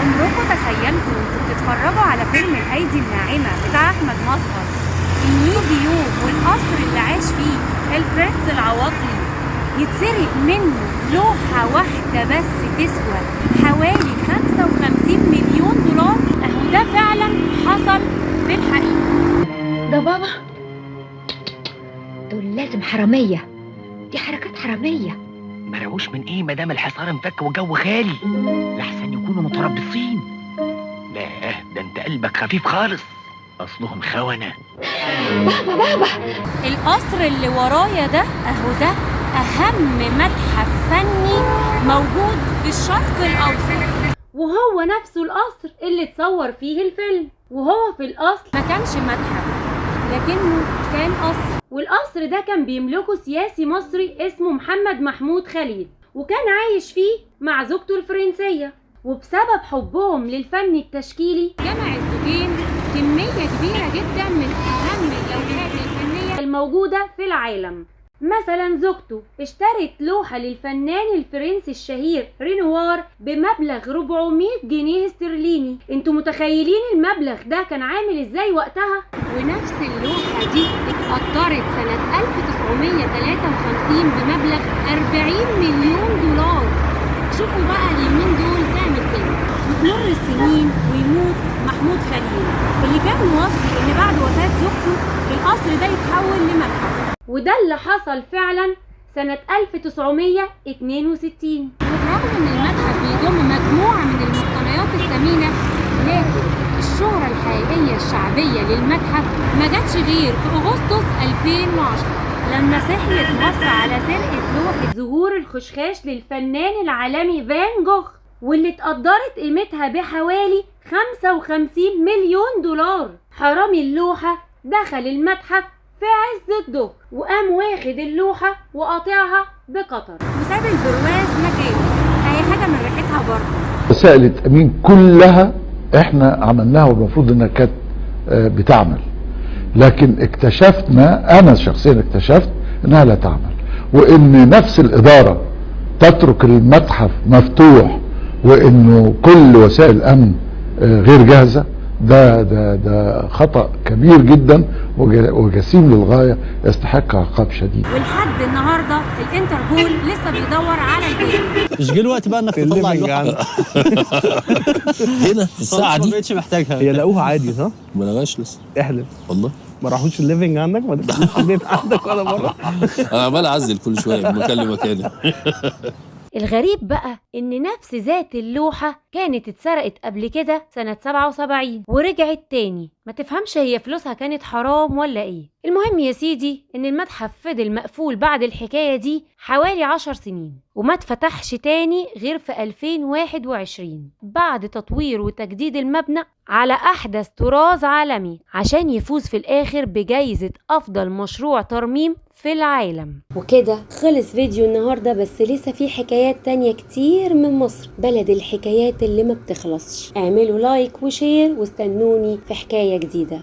عمركم تخيلتوا وانتوا بتتفرجوا على فيلم الايدي الناعمة بتاع احمد مظهر ان يجي يوم والقصر اللي عاش فيه البرنس العواطلي يتسرق منه لوحة واحدة بس تسوى حوالي 55 مليون دولار؟ اهو ده فعلا حصل في الحقيقة. ده بابا، دول لازم حرامية، دي حركات حرامية. مروش من ايه ما دام الحصار انفك والجو خالي؟ لحسن يكونوا متربصين. لا ده انت قلبك خفيف خالص، اصلهم خونه. بابا بابا، القصر اللي ورايا ده اهو ده اهم متحف فني موجود في الشرق الاوسط، وهو نفسه القصر اللي اتصور فيه الفيلم. وهو في الاصل ما كانش متحف لكنه كان قصر، والقصر ده كان بيملكه سياسي مصري اسمه محمد محمود خليل، وكان عايش فيه مع زوجته الفرنسية. وبسبب حبهم للفن التشكيلي جمع الزوجين كمية كبيرة جدا من أهم اللوحات الفنية الموجودة في العالم. مثلا زوجته اشترت لوحة للفنان الفرنسي الشهير رينوار بمبلغ 400 جنيه استرليني. انتوا متخيلين المبلغ ده كان عامل ازاي وقتها؟ ونفس اللوحة دي اتقدرت سنة 1953 بمبلغ 40 مليون دولار. شوفوا بقى اليومين دول تعمل كام. وتمر السنين ويموت محمود خليل اللي كان موصي ان بعد وفاة زوجته القصر ده يتحول لمتحف، وده اللي حصل فعلا سنة 1962. وبرغم ان المتحف بيضم مجموعة من المقتنيات الثمينة، لكن الشهرة الحقيقية الشعبية للمتحف ما جاتش غير في أغسطس 2010 لما صحيت مصر على سرقة لوحة زهور الخشخاش للفنان العالمي فان جوخ، واللي اتقدرت قيمتها بحوالي 55 مليون دولار. حرامي اللوحة دخل المتحف في عز الظهر وقام واخد اللوحة وقاطعها بقطر وساب البرواز مكانه، اي حاجة من ريحتها برضه. وسائل التأمين كلها احنا عملناها والمفروض انها كانت بتعمل، لكن اكتشفنا، انا شخصيا اكتشفت انها لا تعمل، وان نفس الادارة تترك المتحف مفتوح، وانه كل وسائل الامن غير جاهزة. ده ده ده خطأ كبير جدا وجسيم للغاية، يستحق عقاب شديد. ولحد النهارده الانتربول لسه بيدور على الجاني. مش جه الوقت بقى انك تطلع اللوحة هنا في الساعة ما دي؟ بقتش محتاجها. هي لقوها عادي صح؟ ما لغاش لسه. احلف. والله ما راحوش ال living عندك؟ ما دخلوش البيت عندك ولا مرة؟ انا عمال اعزل كل شوية من مكان لمكان. الغريب بقى ان نفس ذات اللوحة كانت اتسرقت قبل كده سنة 77 ورجعت تاني، ما تفهمش هي فلوسها كانت حرام ولا ايه. المهم يا سيدي ان المتحف فضل مقفول بعد الحكاية دي حوالي 10 سنين، وما اتفتحش تاني غير في 2021 بعد تطوير وتجديد المبنى على أحدث طراز عالمي عشان يفوز في الآخر بجايزة أفضل مشروع ترميم في العالم. وكده خلص فيديو النهاردة، بس لسه في حكايات تانية كتير من مصر، بلد الحكايات اللي ما بتخلصش. اعملوا like و share واستنوني في حكاية جديدة.